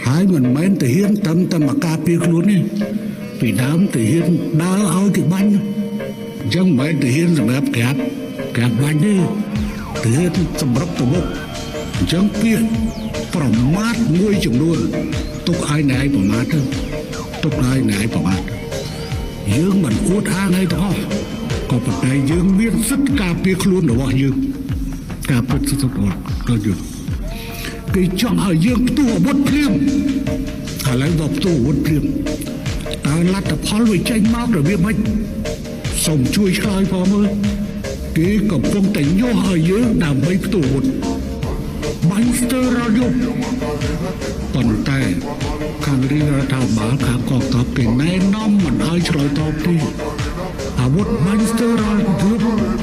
ហើយមិនមែនទាហានត្រឹមតែមកការពារខ្លួនទេពីដើមទាហានដើរឲ្យគេបាញ់អញ្ចឹងមិនមែនទាហានសម្រាប់ក្រាបក្រាបបាញ់ទេទាហានសម្រាប់ទៅមុខអញ្ចឹងពាក្យប្រមាថមួយចំនួនទុកឲ្យអ្នកឯងប្រមាថទៅទុកឲ្យអ្នកឯងប្រមាថយើងមិនអួតអាងអីទាំងអស់ក៏ប៉ុន្តែយើងមានសិទ្ធិការពារខ្លួនរបស់យើងការពិតសិទ្ធិរបស់យើងគេចង់ឲ្យយើងផ្ទុះអាវុធភ្លាមឥឡូវដល់ផ្ទុះអាវុធភ្លាមតើលទ្ធផលវាចេញមករបៀបម៉េចសូមជួយឆ្លើយផងមើលគេកំពុងតែញុះឲ្យយើងដើម្បីផ្ទុះអាវុធបាញ់ស្ទើររាល់យប់ប៉ុន្តែខាងរាជរដ្ឋាភិបាលខាងកងទ័ពគេណែនាំមិនឲ្យឆ្លើយតបទេអាវុធបាញ់ស្ទើររាល់យប់